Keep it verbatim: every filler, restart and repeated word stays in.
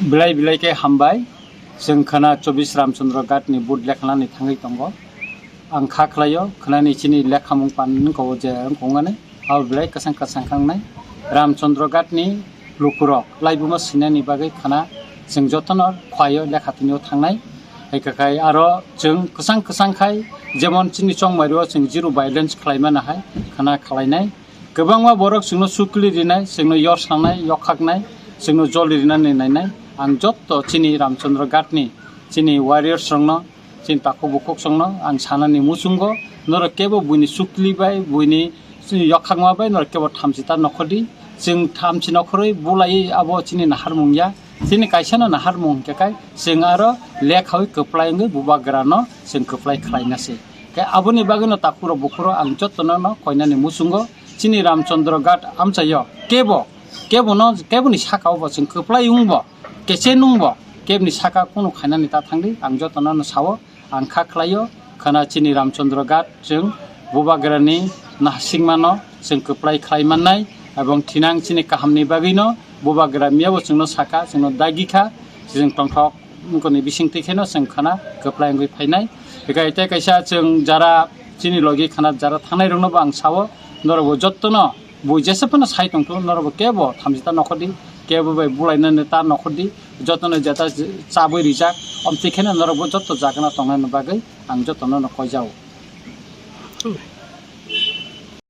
Belai belai khe hambai. Chwng khwna chobbish Ramchandra Ghat ni vote lekhanani thangwi tongo. Ang kha khlaio khwnani chini lekhamung pan wngkha o je wngkha wngnani. Abo belai kwchang kwchang khangnai. Ramchandra Ghat ni lukurok laibuma sinani bagwi khwna chwng jotono khwaio lekha twnio thangnai. Hai kha khai aro chwng kwchang kwchang khai jemon chini chongmario chwng zero violence khlaimana hai khwna khlainai. Kwbangma borok chwngno sukli rinai, chwngno yor sanai, yok khaknai, chwngno joli rinani nainai. Ang jotto chini Ramchandra Ghat ni, chini warriors rokno, chini takhuk bukhuk songno ang sanani muchungo, norok kebo buini sukli bai, buini yok khakma bai norok kebo thamchi ta nokhordi. Chwng thamchi nokhorwi bulai abo chini naharmung ya. Chini kaisano naharmung hwnkhe kai chwng aro lekhawi kwplai wngwi bubagrano chwng kwplai khlaina se. Khe aboni bagwino takhukrok bukhurok ang jottono no koinani muchungo chini Ramchandra Ghat amchaio kebo, kebono, keboni sakao bo chwng kwplai wngbo, keche nungbo, keboni saka kunu khainani ta thangdi ang jottono no sao. Ang kha khlaio khwna chini Ramchandra Ghat chwng bubagrani nasikmano chwng kwplai khlai mannai, ebong thinang chini kahamni bagwino bubagra miyabo chwngno saka, chwngno dagi kha, chwng tongthok wngkoni bisingtwi kheno chwng khwna kwplai wngwi phainai. Bekai tei kaisa chwng jara chini logi khwna jara thangnai rokno bo ang sao, norok bo jottono bui jesa phano sai tongtho, norok bo kebo thamchi ta nokhordi, kebo bai bulainani ta nokhordi, jotono jeta chabwi rijak, omtwi kheno norok bo jotto jagano tongnani bagwi ang jotono no koijao.